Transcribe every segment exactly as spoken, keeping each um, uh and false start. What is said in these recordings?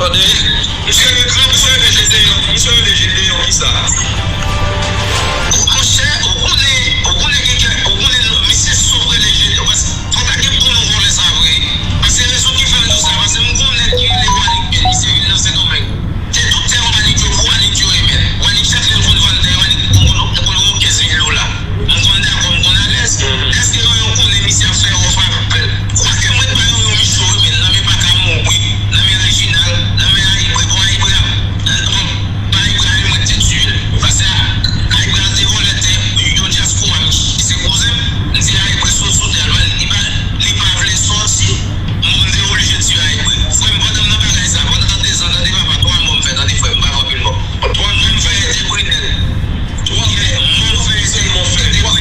Tande, misye rele gran, misye rele Jedeyon, misye rele Jedeyon kisa? Monchè, ou konnen, ou konnen gen kèk, ou konnen non, misye sou rele Jedeyon, paske fò ta gen bon non vòlè sa vre. Paske rezon ki fè m di w sa, paske m konnen ki rele Wanik, men misye vin nan Sendomeng. Se tout tè Wanik yo, pou Wanik yo ye, men. Wanik chak lè l konn vann tè, Wanik konn, konn, konn kenz mil dola. M konn dakò, m konn alèz. Èske yo, yo konnen misye ap fè wòf avè l? Kwake mwen t ba yo yon micho wi, men nan men Paka Mobri, nan men Reginald, nan men Ayibre, bon, Ayibre ap, nan, bon, pa Ayibre a li mwen t te tiye l. Paske Ayibre a te vòlè tè yon dyaspora, misye se kouzen m. M di Ayibre sou, sou tè a, li pa, li pa vle sòti. Mwen m te oblije tiye Ayibre. Frè m, pandan m nan bagay sa, pandan de zan, tande papa, twa mò m fè, tande frè m, m pa fè anpil mò. Twa mò m fè, te Brinèl. Twa mò, mò m fè, sèlman fè. Twa,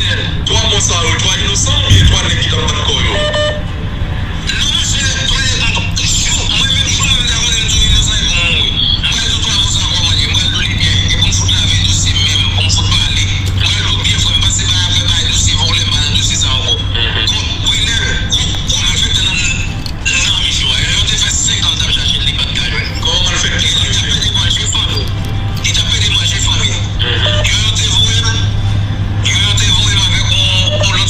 twa mò sa yo, twa inosan oubyen twa nèg ki t ap bat kò yo? Non, monchè, twa nèg, jou, mwen menm jou mwen m ta konnen m tou inosan epi m mouri. M pral di w twa mò sa kòman l ye, m pral di w li byen, epi m fout lave dosye m menm, pou m fout pale. M pral di w byen frè m, pase pa afè bay dosye vòlè, m pa nan dosye sa ankò. Kòm Brinèl, gwo, gwo malfektè nan, nan micho a, yo te fè senk an l t ap chache l, li pa t ka jwenn. Gwo malfektè. Li t ap pede manje fanmi. Li t ap pede manje fanmi. Yo, yo te voye l, yo, yo te voye l avèk yon, yon lòt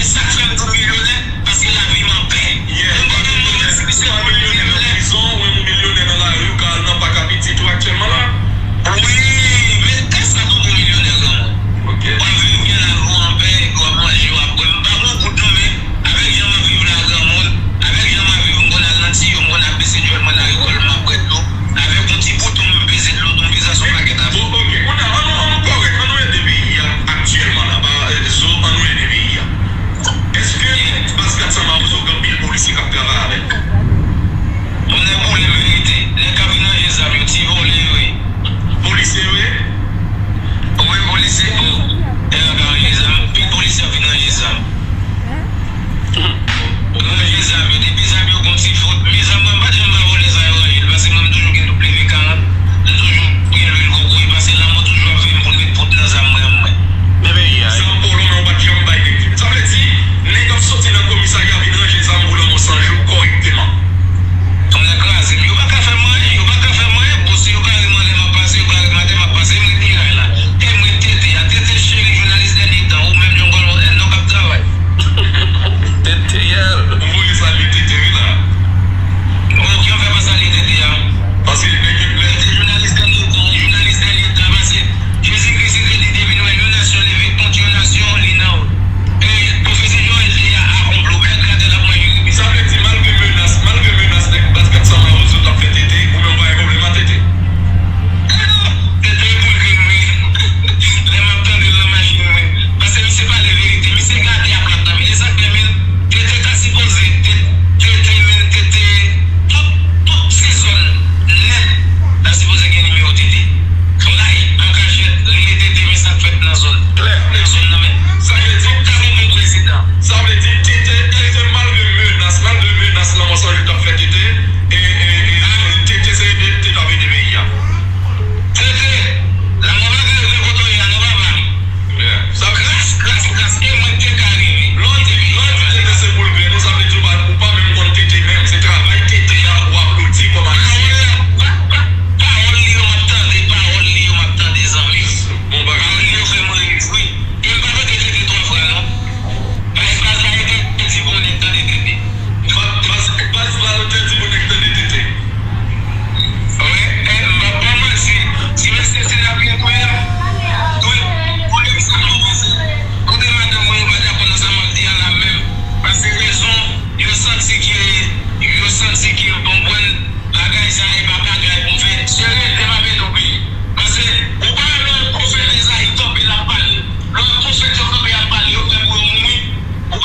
Sa k fè m tou milyonè, paske lavi m anpè. Mwen pa gen moun nan simityè pou m milyonè nan prizon, ou menm ou milyonè nan lari, ou ka al nan pak a piti tou aktyèlman la. Wi, men kay sa tou pou milyonè granmoun. W ap viv byen, lavi w anpè, epi w ap manje, w ap bwè. M pa gon goud non, men avèk jan m ap viv la granmoun, avèk jan m ap viv, m konn al nan tiyo, m konn ap bese djòl mwen nan rekòl, m ap bwè dlo. Avèk yon ti bouton, m peze dlo tou, m peze sou pakèt afè. Bon, ok, kounye a, ann nou, ann nou kòrèk, ann nou ede peyi a aktyèlman la, ba, eh, Zo, ann nou ede peyi a. Èske baz kat san Mawozo gen anpil polisye k ap travay avè l? Mwen, nèg boule verite, nèg k ap vin ranje zam yo, ti vòlè yo ye. Polisye yo ye? Wi, polisye, bon, nèg k ap ranje zam, anpil polisye ap vin ranje zam. Ranje zam yo, depi zam yo gon ti fout. Men zam mwen, m pa t janm ba vòlè sa yo ranje l, paske mwen, m toujou gen W karant, m toujou gen lwil kokoye, paske lanmò toujou ap veye m pou l met fout nan zam mwen an mwen. Men peyi a, zam polo, men ou pa t janm bay nèg. Sa vle di, nèg ap soti nan komisarya vin ranje zam pou lanmò san jou kòrèkteman. Tonnè kraze m, yo pa ka fè m anyen, yo pa ka fè m anyen, bon, si yo kare m anlè m ap pase, yo kare m atè m ap pase, m ret miray la. E mwen Tete a, Tete cheri, jounalis dènye tan, ou menm John Paul Morel, non k ap travay. Tete yèl. Ou voye salye Tete wi la. Bon, kijan fè pa salye Tete a? Paske nèg yo lè Tete jounalis dènye tan, jounalis dènye tan, paske Jezi Kris di te di depi nou wè yon nasyon leve kont yon nasyon, li nan wout. E pwofesè Joel te a, a konplo, bèl gratè l ap manje ribi. Sa vle di malgre menas, malgre menas nèg baz kat san Mawozo t ap fè Tete, ou menm ou pa gen pwoblèm a Tete? Tete boul grenn wi. Lè m ap tande l nan machin mwen. Paske misye pale verite. Misye gade a plat nan men. E sa k fè men Tete ta sipoze, Tete, Tete, men Tete, tout, tout se zòn nèt. Ta sipoze gen nimewo Tete. Klè, an kachèt, rele Tete, men sa k fèt nan zòn. Klè. Nan zòn nan, men. Sa vle di, fòk ta gon bon prezidan. Sa vle di, Tete, Tete, malgre menas, malgre menas lanmò san jou t ap fè Tete, e, e, e, Tete se te, te t ap ede peyi a. Tete, lanmò pa ka rive kote w ye a non, papa. Yeah. Sa vle Gras, gras, gras, e mwen te ka rive. Lè w di, lè w di Tete se boul grenn ou, sa vle di ou pa, ou pa menm konn Tete menm. Se travay Tete a ou aplodi kòm ayisyen. Pawòl la, pa, pa, pawòl li yo m ap tande, pawòl li yo m ap tande, zanmi. Bon bagay. Pawòl li yo fè m rejwi. E m pa mete Tete twa fwa non. Baz, baz la entèdi pou nèg tande Tete. Baz, baz, baz la entèdi pou nèg tande Tete. Wi, e, m p ap ba w manti. Ti mesye se ap gen kwè. Wi, kote m sa kòmanse. Kote madanm mwen yo pa dakò nan sa m ap di a la menm. Paske rezon, yo santi ke, yo santi ke, konprann, bagay sa e pa bagay pou m fè. Sere,